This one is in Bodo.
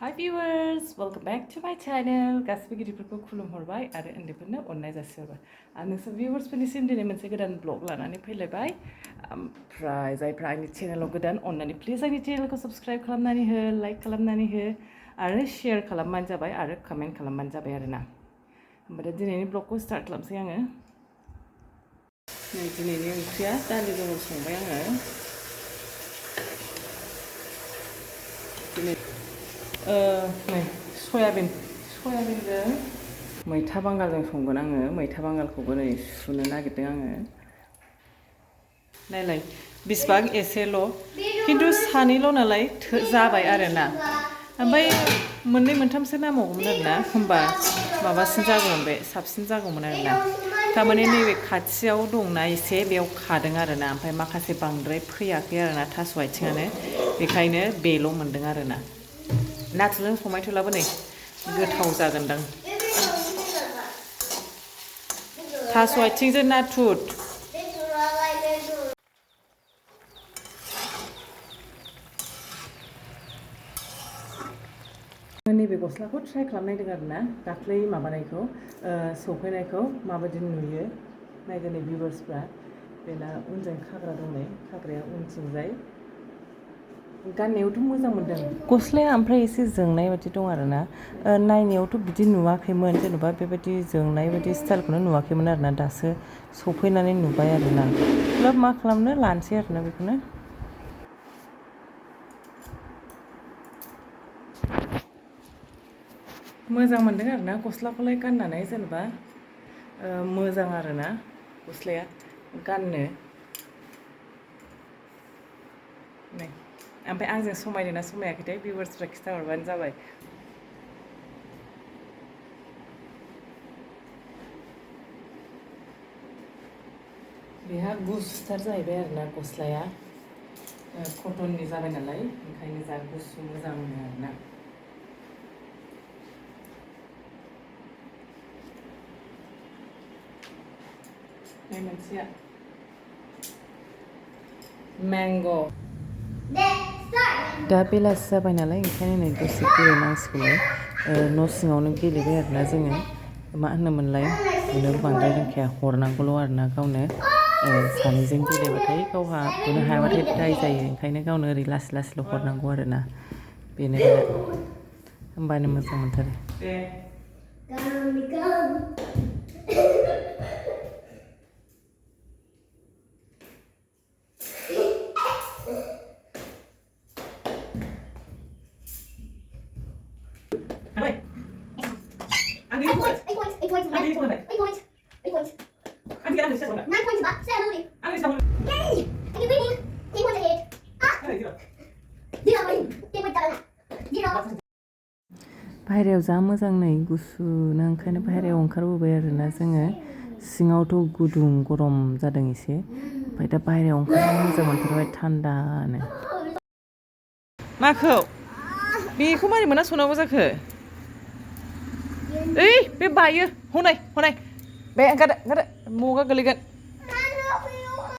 Hi viewers, welcome back to my channel. गासिबो गिदिरफोरखौ खुलुमहरबाय आरो उन्दैफोरनो अननाय जासिहरबाय। आं नोंसोर viewers-फोरनिसिम दिनै मोनसे गोदान ब्लग लानानै फैलायबाय। ओमफ्राय जायफ्रा आंनि चेनेलाव गोदान अननानै प्लिज आंनि चेनेलखौ साबस्क्राइब खालामनानै हो, लाइक खालामनानै हो आरो शेयार खालामबानो जाबाय आरो कमेन्ट खालामबानो जाबाय आरोना। ओमफ्राय दिनैनि ब्लगखौ स्टार्ट खालामसै आङो। नै दिनैनि ओंख्रिया दालि जहल संबाय आङो। दिनै नै सयाबिनजों मैथा बांगालजों संगोन आङो। मैथा बांगालखौबो नै सुनो नागिरदों आङो। नायलाय बिसिबां एसेल' खिन्थु सानैल' नालाय जाबाय आरोना। ओमफ्राय मोननै मोनथामसो नांबावगौमोन आरोना, होमबा माबासिन जागौमोन, बे साबसिन जागौमोन आरोना। थारमाने नैबे खाथियाव दंना एसे, बेयाव खादों आरोना। ओमफ्राय माखासे बांद्राय फैयाखै आरोना थास' आथिङानो, बेखायनो बेल' मोनदों आरोना। नाथुरजों टमेट'लाबो नै गोथाव जागोनदां। थास' आथिंजों नाथुर। नैबे गस्लाखौ ट्राइ खालामनायदों आरोना, दाख्लै माबानायखौ सौफैनायखौ माबायदि नुयो नायदो नै भिउवार्सफ्रा। बेना उनजों खाग्रा दं नै, खाग्राया उनथिंजाय। गाननायावथ' मोजां मोनदों गस्लाया, ओमफ्राय एसे जोंनाय बायदि दं आरोना। नायनायावथ' बिदि नुवाखैमोन, जेनेबा बेबायदि जोंनाय बायदि स्टाइलखौनो नुवाखैमोन आरोना। दासो सौफैनानै नुबाय आरोना। अब्ला मा खालामनो, लानोसै आरोना बेखौनो। मोजां मोनदों आरोना गस्लाखौलाय गाननानै, जेनेबा मोजां आरोना गस्लाया गाननो। नै ओमफ्राय आंजों समायदोंना समायाखैथाय भिउवार्सफ्रा खिन्थाहरबानो जाबाय। बेहा गुसुथार जाहैबाय आरोना गस्लाया, कटननि जाबाय नालाय, ओंखायनो जा गुसु मोजां मोनो आरोना। बे मोनसेया मैंगो। दा बेलासि जाबाय नालाय, ओंखायनो नै दसे गेलेनांसिगौलाय। न' सिङावनो गेलेबाय आरोना जोङो। मा होनोमोनलाय, बुनोबो बांद्राय रोंखाया, हरनांगौल' आरोना गावनो। सानैजों गेलेबाथाय गावहा बुनो हायाबाथाय दाय जायो, ओंखायनो गावनो ओरै लासै लासैल' हरनांगौ आरोना। बेनो होमबानो मोजां मोनथारो। बाहेरायाव जा मोजां नै गुसुनो, ओंखायनो बाहेरायाव ओंखारबोबाय आरोना जोङो। सिङावथ' गुदुं गरम जादों एसे, ओमफ्राय दा बाहेरायाव ओंखारनो मोजां मोनथारबाय थान्दानो। माखौ बेखौ मारै मोना सनांगौ जाखो? ओइ बे बायो, हनै बे ओंखारदो मगा गोलैगोन।